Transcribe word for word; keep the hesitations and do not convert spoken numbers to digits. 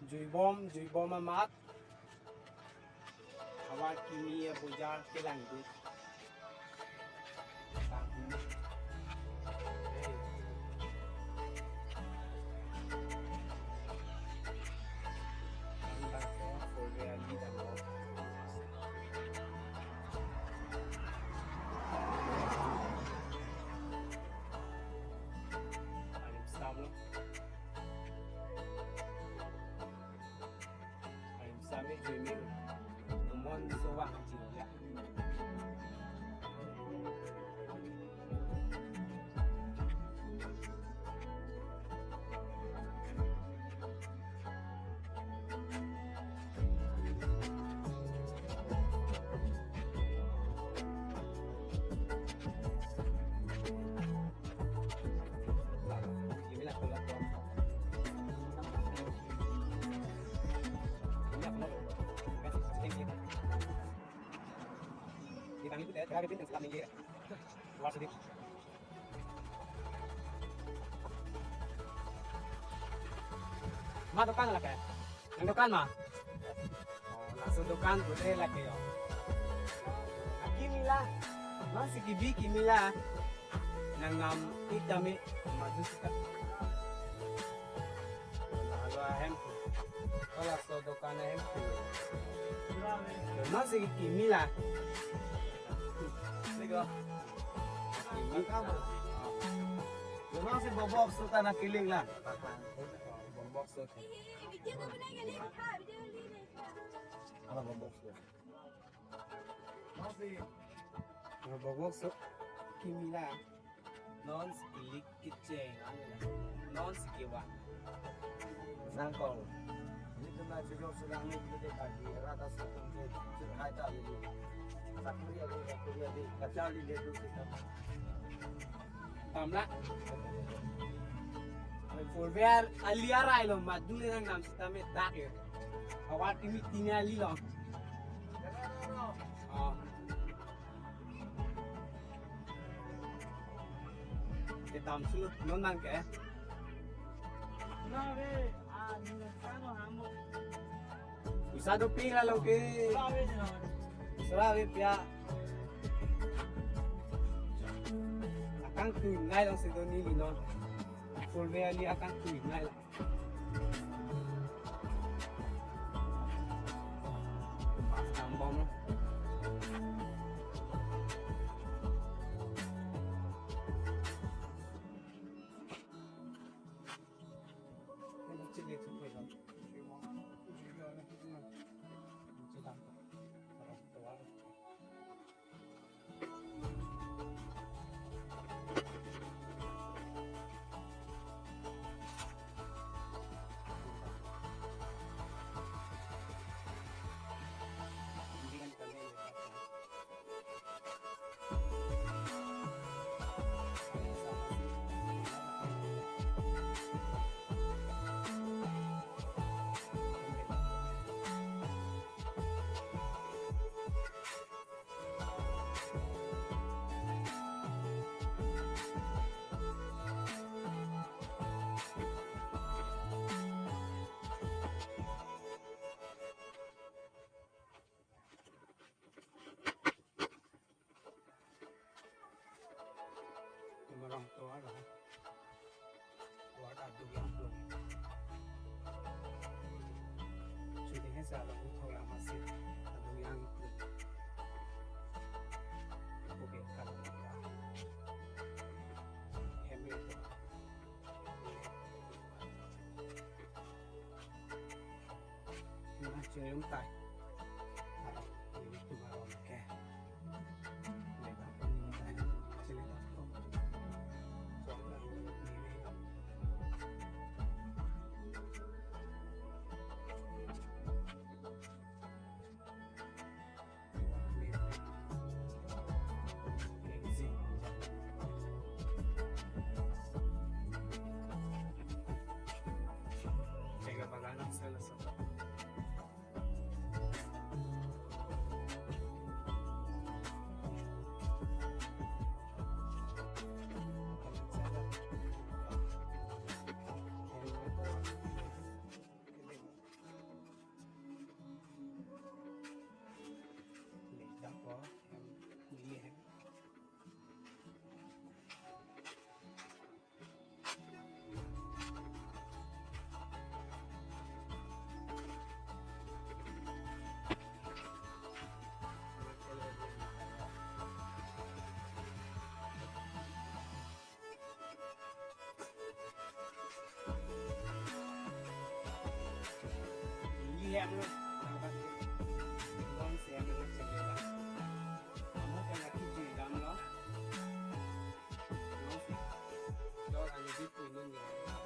Juibom, juibom amat. Havar kimi abojar kelang dut. Alim Islam lo. Alim Islam e jui mi. Mon sowang jui ya. Ma dokan lake? Nang dokan ma? Oh, laso dokan pute lake yo. Akimi la. Masi kebi kimi la. Nang nam itame madu sita. Lalu ahem. Laso dokan ahem. Masi kimi la. Lego. Kimi. Masi bobok suta na kiling la. Bobok suta. Ala bobok suta. Masi. Ala bobok suta. Kimi la. Non si kilik kecheng. Non si kewan. Nangkong. Ini kena jujur sedang ni kita kaji rata satu ni. Cerita tadi. Sakuri ada, sakuri ada. Kacau di dia tu kita. Tamla. Purbe ali arai lo, madu nang nam sitame dak yo. Havar kimi tini ali lo. Oh. Ke tam sulut non nang ke. Usa doping la lo ke. Sura ave pia. Akangtui ngai long si do neli non. Purbe ali akangtui ngai la. Tambom lo. Tumarong tovar lo. Tovar ta aduk yang plung. Shooting he sa lo, uthok la masih aduk yang plung. Okay, kalau hemi itu. Nah, cilium tai. Nah, ini cuma oke. Ini apa ini tai? Cilium tai. Soalnya ini. Damlo, damlo. Bonsai damlo, check-e ba. Amo kan laki jui damlo. Bonsai. Dol ani bit ini ya.